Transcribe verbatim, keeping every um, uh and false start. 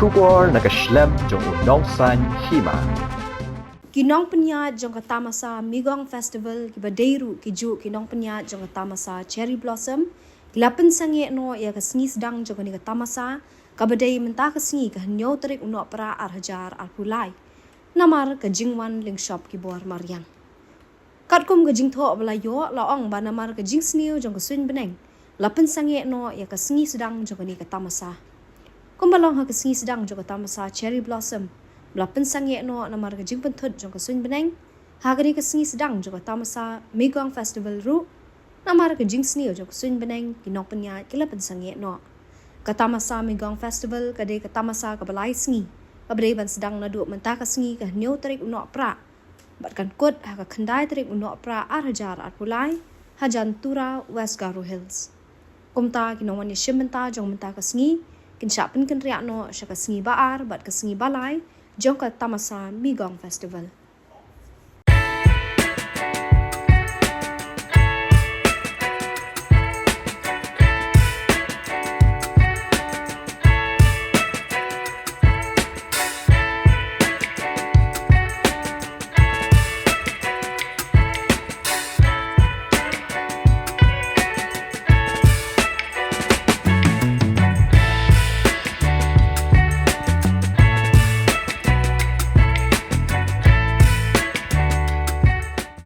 Khubor na ka shlem jong u nongsaiñ hima. Ki nongpynïaid jong ka tamasa Migong Festival kiba dei ruh ki juh ki nongpynïaid jong ka tamasa Cherry Blossom ki la pynsangeh noh ïa ka sngi sdang jong kane ka tamasa, kaba dei mynta ka sngi ka hynñiew tarik u Nohprah ar hajar arphew lai, namar ka jingwan lyngshop ki bor mariang. Katkum ka jingthoh ba la ïoh, la ong ba namar ka jingsniew jong ka suiñ bneng, la pynsangeh noh ïa ka sngi sdang jong kane ka tamasa. Kumba long ha ka sngi sdang jong ka tamasa Cherry Blossom ba la pynsangeh noh namar ka jingpynthut jong ka suiñ bneng, ha kane ka sngi sdang jong ka tamasa Migong Festival ruh, namar ka jingsniew jong ka suiñ bneng, ki nongpynïaid ki la pynsangeh noh. Ka tamasa Migong Festival ka dei ka tamasa kaba lai sngi, kaba dei ban sdang naduh mynta ka sngi ka hynñiew tarik u Nohprah, bad kan kut ha ka khyndai tarik u Nohprah ar hajar arphew lai, ha Jantura, West Garo Hills. Kumta ki nongwan ïashim bynta jong mynta ka sngi kin shah pynkynriah noh sha ka sngi ba ar bad ka sngi ba lai jong ka tamasa Migong Festival.